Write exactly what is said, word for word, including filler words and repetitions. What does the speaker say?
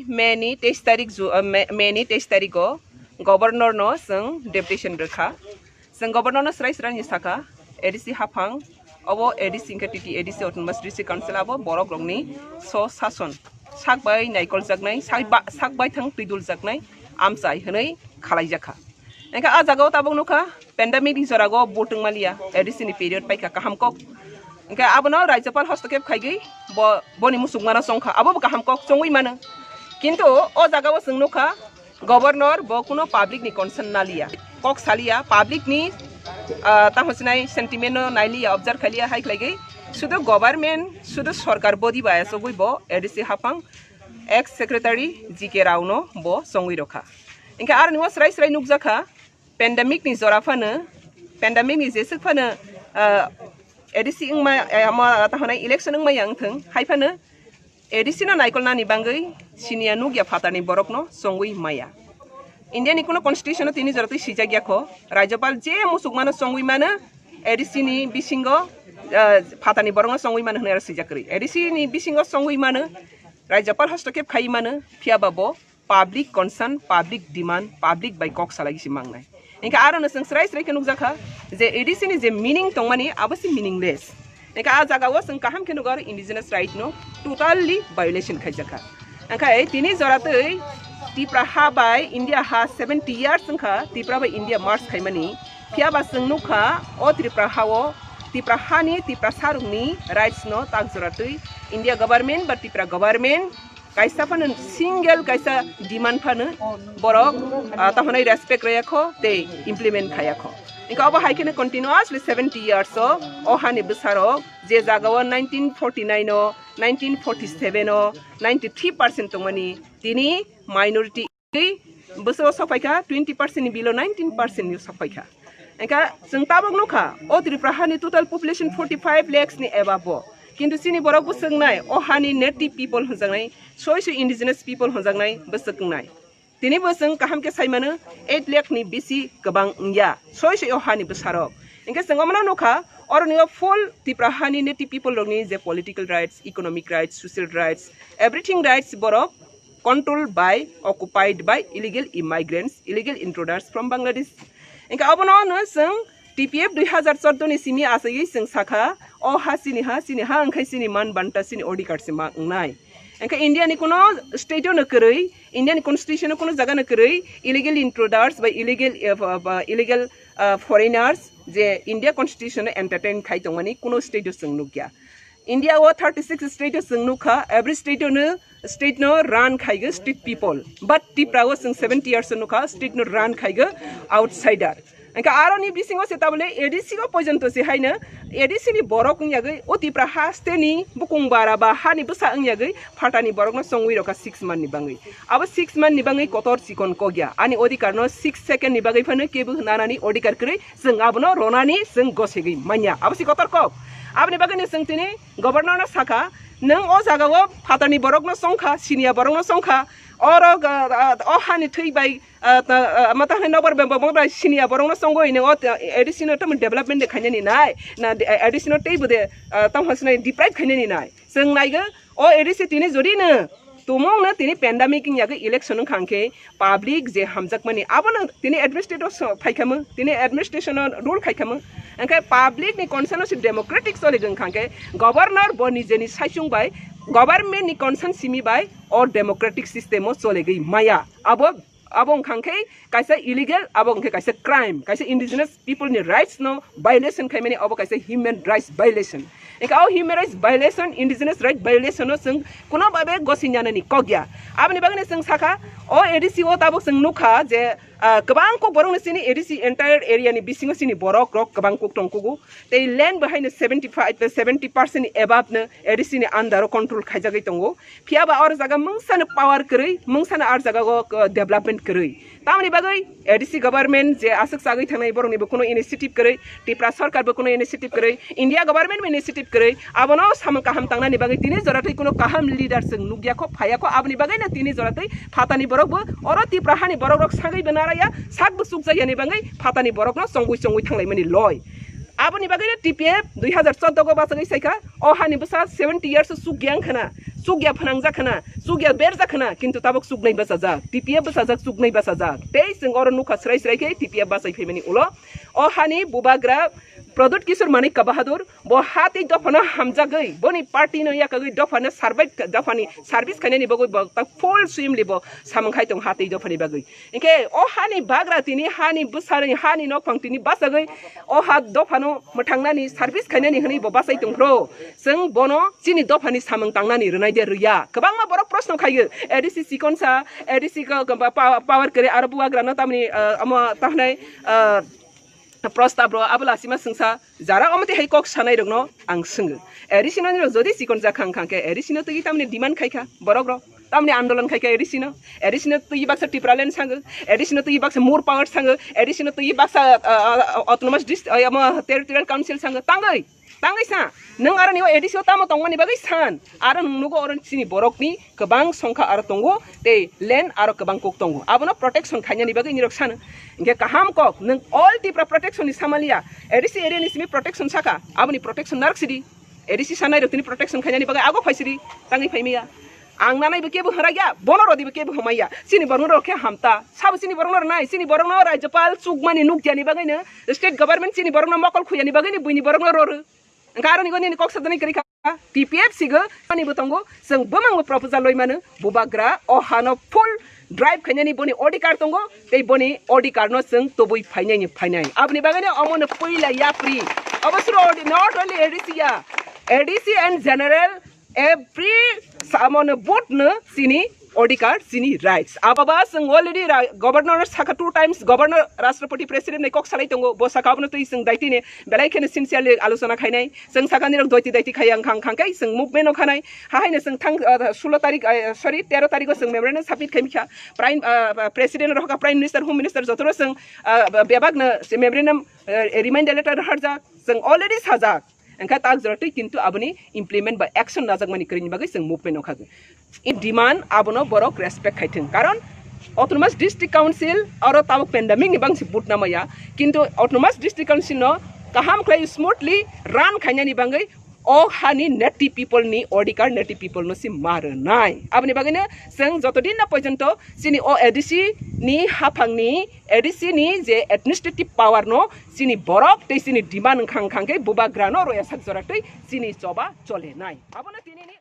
May ni teis tarik Ju-, uh, May, May ni teis tarik o Governor no chwng deputation rwkha. Chwng Governor no srai srai ni sakha, A D C haphang, obo A D C hwnkhe T T A D C Autonomous District Council abo borok rokni so sason sak bai naikol jaknai, sak ba-, sak bai thang twidul jaknai amchai hwnwi khalai jakha. Hwnkhe ah jagao tabuk nukha, pandemic ni jorago bo tongmaliya, A D C ni period paikha kaham kok. Hwnkhe abono Rajyapal hostokep khaigwi bo, boni musukmano chongkha, abo bo kaham kok chongwi mano. Kintu o jagao chwng nukha, Governor bo kuno public ni concern naliya, kok saliya, public ni, ah, tamo sinai sentiment no nailiya, observe khailiya, hai khlaigwi sudu government, sudu sorkar body bai asogwi bo A D C haphang ex secretary G K Rao no bo chongwi rokha. Hwnkhe aroni o srai srai nukjakha, pandemic ni jora phano, pandemic ni jeswk phano, ah, A D C wngma, eh, ama, tahonai election wngmaya wngthwng, hai phano A D C no naikolnani bangwi siniya nukya phatarni borokno chongwi maya. India ni kuno constitution o tini joratwi swijak ya kho, Rajyapal je musukmano chongwi mano, A D C ni bisingo, ah, phatarni borokno chongwi mano hwnwi aro swijak kwrwi. A D C ni bisingo chongwi mano, Rajyapal hostokep khai mano, phiya ba bo public concern, public demand, public bai kok salai se mangnai. Hwnkhe aro no chwng srai srai khe nukjakha je A D C ni je meaning tongmani abo se meaningless. Hwnkhe ah jagao chwng kaham khe nugo aro indigenous right no totally violation khaijakha. Hwnkhe tini joratwi Tipra ha bai India ha seventy years wngkha Tipra bai India merge khaimani. Phiya ba chwng nukha o Tripura ha o, Tipra ha ni Tipra sarokni rights no tak joratwi India government ba Tripura government kaisa phano single kaisa demand phano borok, ah, tahonai respect rwya kho tei implement khaya kho. Hwnkhe obo hai kheno continuously seventy years o, o hani bwsarok je jagao nineteen forty nine o, nineteen forty seven o ninety three percent tongmani tini minority bwsao sokphaikha twenty percent ni below nineteen percent ni sokphaikha. Hwnkhe chwng tabuk nukha o Tripura hani total population forty five lakhs ni above o. Kintu chini borok bwswk wngnai, o hani native people hwnjaknai, soi soi indigenous people hwnjaknai bwswk wngnai. Tini bo chwng kaham khe sai mano, eight lakh ni bisi kwbang wngya, soi soi o hani bwsarok. Hwnkhe chwng omono nukha, oroni o full Tripura hani native people rokni je political rights, economic rights, social rights, everything rights borok controlled by, occupied by illegal immigrants, illegal intruders from Bangladesh. Hwnkhe obono no chwng T P F dui hazar chordo ni simi aswgwi chwng sakha, o ha chini ha, chini ha wngkhai chini man banta, chini odhikar se ma wngnai. Hwnkhe India ni kuno state o no kwrwi, India ni constitution o kuno jaga no kwrwi illegal intruders bai illegal, eh, ba, ba, illegal, ah, foreigners je India constitution o entertain khai tongmani kuno state o chwng nukya. India o thirty six state o chwng nukha, every state o no, state no run khaigo state people. But Tripura o chwng seventy years o nukha, state no run khaigo outsider. Hwnkhe aroni bisingo se tabole A D C o pojonto se haino A D C ni borok wngyagwi o Tripura ha state ni bukung bara ba hani bwsa wngyagwi phatani borokno chongwi rokha six month ni bangwi. Abo six month ni bangwi kotor chikon kokya. Ani odhikar no six second ni bagwi phano kebo nanani odhikar kwrwi chwng abono ronani chwng gosegwi manya. Abo si kotor kok. Aboni bagwi no chwng tini governor no sakha, nwng o jaga o phatani borok no chongkha, siniya borok no chongkha, oro, ah, ah, o hani thwi bai, ah, ta, ah, ma ta hai nobar bembo mo bai siniya borok no chongwi nwng o, ah, A D C no tamo development de khainani nai, na, ah, A D C no tei bo de, ah, tamo sinai deprive khainani nai. Chwng naigo o A D C tini jodi no tumung no tini pandemic wngya khe election wngkha hwnkhe public je hamjakmani abono tini administrator so phaikhamu, tini administration o rule khaikhamu, hwnkhe public ni concern o se democratic choli wngkha hwnkhe governor bo nijeni saichung bai government ni concern simi bai o democratic system o choligwi maya. Abo, abo wngkha hwnkhe kaisa illegal, abo wngkhe kaisa crime, kaisa indigenous people ni rights no violation khaimani, abo kaisa human rights violation. Hwnkhe o human rights violation, indigenous right violation no chwng kuno babe gosi nyanani kok ya. Aboni bagwi no chwng sakha, o A D C o tabuk chwng nukha je, ah, kwbang kok borok no chini A D C entire area ni bisingo chini borok rok kwbang kok tongkugo. Tei land bo haino seventy five, seventy percent ni above no A D C ni under o control khaijagwi tongo. Phiya ba oro jaga mungsa no power kwrwi, mungsa no ar jaga o, uh, development kwrwi. Tamoni bagwi A D C government je aswk chagwi thangnai borok ni bo kuno initiative kwrwi, Tripura sarkar bo kuno initiative kwrwi, India government bo initiative kwrwi, abono samung kaham tangnani bagwi tini joratwi kuno kaham leader chwng nukya kho, phaiya kho, aboni bagwi no tini joratwi phatani borok bo oro Tripura hani borok rok sagwi bo naraya, sak bo chukjakya ni bagwi phatani borok no chongwi chongwi thanglaimani loi. Aboni bagwi no T P F dui hazar chordo go bachagwi saikha, o hani bwsa seventy years o chukya wngkhana, Chukya phanangjak khna, chukya berjak khna, kintu tabuk chuknai bachajak, T P F bachajak, chuknai bachajak. Tei chwng oro nukha srai srai khe T P F bachai phaimani ulo. O hani bubagra Pradyut Kishore Manikya Bahadur, bo ha tei dophano hamjagwi, boni party no yakagwi dophano survive, dophani service khainani bagwi bo ta full swimli bo samung khai tong ha tei dophani bagwi. Hinkhe o hani bagra tini hani bwsarwi hani nokphang tini bachagwi o ha dophano mwthangnani service khainani hwnwi bo bachai tongphro. Chwng bono chini dophani samung tangnani rwnai de rwya. Kwbangma borok proshno khaio. A D C chikonsa, A D C ko, ko, pa-, power kwrwi aro bubagrano tamni, ah, omo tahnai, ah, prostab ro abo lasima swngsa. Jara omo twi hai kok sanai rokno ang swngo. A D C no nini rok jodi chikon jak khang khang khe A D C no twi tamni demand khai kha borok rok. Tamni andolon khai kha A D C no. A D C no twi baksa Tipraland sango. A D C no twi baksa more power sango. A D C no twi baksa, ah, ah, autonomous dist-, ah, omo territorial council sango. Tangwi. Tangwi sa. Nwng aro ni o A D C o tamo tongmani bagwi san. Aro nwng nugo oro chini borokni kwbang songkha aro tongo, tei land aro kwbang kok tongo. Abono protection khainani bagwi nirok sano. Hinkhe kaham kok, nwng all Tipra protection ni samaliya, A D C area ni simi protection saka, aboni protection narwk sidi. A D C sanai rok tini protection khainani bagwi ago phaisidi, tangwi phaimiya. Ang nanai bo kebo hwrai ya, bono rodi bo kebo hwmai ya. Chini borok rok khe hamta, sabo chini borok no rwnai, chini borok no Rajyapal chukmani nukya ni bagwi no, state government chini borok no mokol khuya ni bagwi no buini borok no roro. Hwnkhe aroni goni ni kok sajani kwrwi kha, T P F sigo, ani bo tongo, chwng bwmangbo proposal loi mano, bubagra o hano full drive khainani boni odhikar tongo, tei boni odhikar no chwng tubui phainai ni phainai. Aboni bagwi no omo no puila yapri. Obo suro odi-, not only A D C ya, A D C and general every samo no vote no chini odhikar, chini rights. Abo ba chwng already ra-, governor saka two times, governor, Rashtrapati, president nai kok salai tongo, bo saka abono twi chwng daitine belai kheno sincerely alochona khainai. Chwng saka nirok doiti daiti khai ang khang khang khe chwng movement o khanai. Ha haino chwng thang, ah, sulo tarik, ah, sorry, tero tariko chwng memorandum submit khaimikha. Prime, ah, president rohka, prime minister, home minister jotoro chwng, ah, bebak no memorandum, ah, reminder letter roharjak. Chwng already sajak. Hwnkhe tak jora twi kintu aboni implement ba action najakmani kwrwini bagwi chwng movement ongkha. I demand abono borok respect khai thwng. Karon Autonomous District Council aro tabuk pandemic ni bangsi vote namaya. Kintu Autonomous District Council no kaham khlai smoothly run khainani bagwi o hani native people ni odhikar native people no si ma rwnai. Aboni bagwi no chwng joto din na porjonto chini o A D C ni haphang ni A D C ni je administrative power no chini borok tei chini demand wngkha wngkha khe bubagra no roya sak jora tei chini choba chole nai. Abono tini ni